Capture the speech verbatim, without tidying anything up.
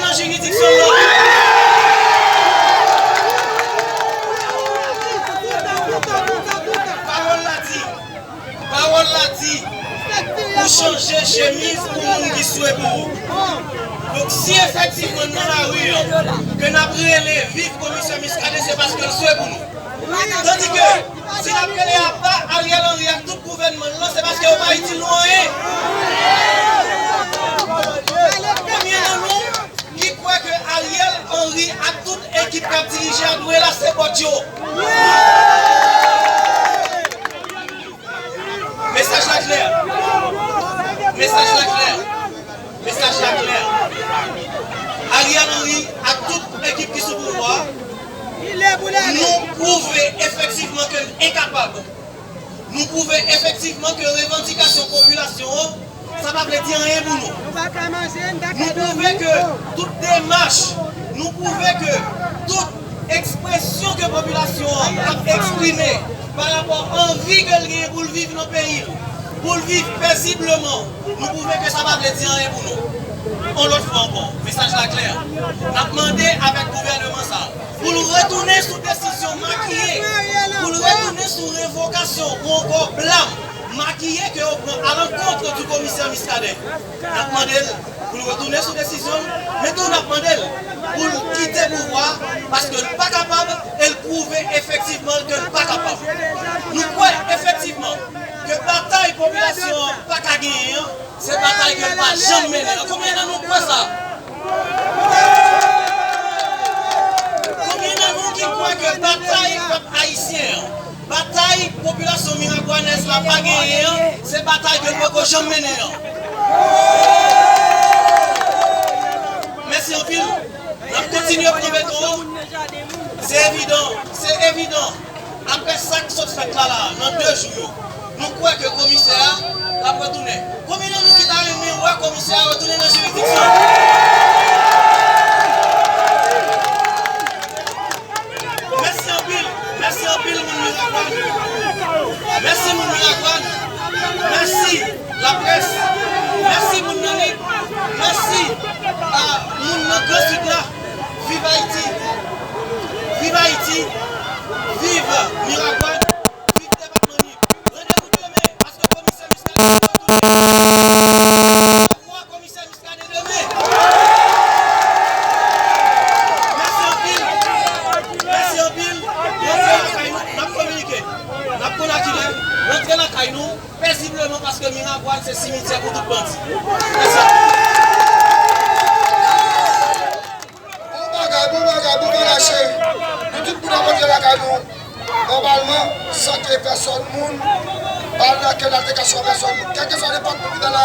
retounen nan jiridiksyon l lan. Pawòl la di, pawòl la di, ou chanje chemiz pou moun ki swe pou ou. Donk, si efektivman nan lari an, ke n ap rele viv Komisè Muscadin, se paske l swe pou nou. Tandike, si n ap rele aba Ariel Henry ak tout gouvènman l lan, se paske yo pa itil nou anyen. Konbyen nan nou ki kwè ke Ariel Henry ak tout ekip k ap dirije a dwe lase bòt yo? Mesaj la klè. Mesaj la klè. Mesaj la klè. Ariel Henry ak tout ekip ki sou pouvwa, nou pwouve efektivman ke n enkapab. Nou pwouve efektivman ke revandikasyon popilasyon an, sa pa vle di anyen pou nou. Nou pwouve ke tout demach, nou pwouve ke tout ekspresyon ke popilasyon an ap eksprime pa rapò anvi ke l genyen pou l viv nan peyi l, pou l viv pezibleman, nou pwouve ke sa pa vle di anyen pou nou. Yon lòt fwa ankò, mesaj la klè. N ap mande avèk gouvènman sa a pou l retounen sou desizyon makiye, pou l retounen sou revokasyon ou ankò blam makiye ke yo pran à l'encontre du commissaire Muscadin. N ap mande l pou l retounen sou desizyon l, men tou n ap mande l pou l kite pouvwa a, paske l pa kapab e l pwouve efektivman ke l pa kapab. Nou kwè efektivman ke batay popilasyon an pa ka genyen an, se batay ke l pa janm mennen an. Konbyen nan nou kwè sa? Konbyen nan nou ki kwè ke batay pèp ayisyen an, batay popilasyon miragwanèz la pa genyen an, se batay ke l poko janm mennen an? Mèsi anpil. N ap kontinye pran beton an. Se evidan, se evidan. Apre sa k sot fèt la, la, nan de jou yo, nou kwè ke komisè a l ap retounen. Konbyen nan nou ki ta renmen wè komisè a retounen nan jiridiksyon? Mèsi anpil. Mèsi anpil, moun Miragwàn. Mèsi, moun Miragwàn. Mèsi, laprès. Mèsi, moun nan lit. Mèsi a moun nan Gran Sid la. Viv Ayiti! Viv Ayiti! Viv Miragwàn! Viv depatman Nip! Randevou demen, paske komisè Muscadin ap retounen. Randevou a komisè Muscadin demen. Mèsi anpil. Mèsi anpil. Rantre lakay nou, n ap kominike. N ap konn akilè. Rantre lakay nou pezibleman, paske Miragwàn se simityè pou tout bandi. Mèsi anpil. Bon bagay, bon bagay, bon bagay, cheri. Nou tout moun ap rantre lakay nou nòmalman, san ke pèsòn moun pa lakè laltèkasyon a pèsòn moun. Kèlkeswa nenpòt moun ki ta la,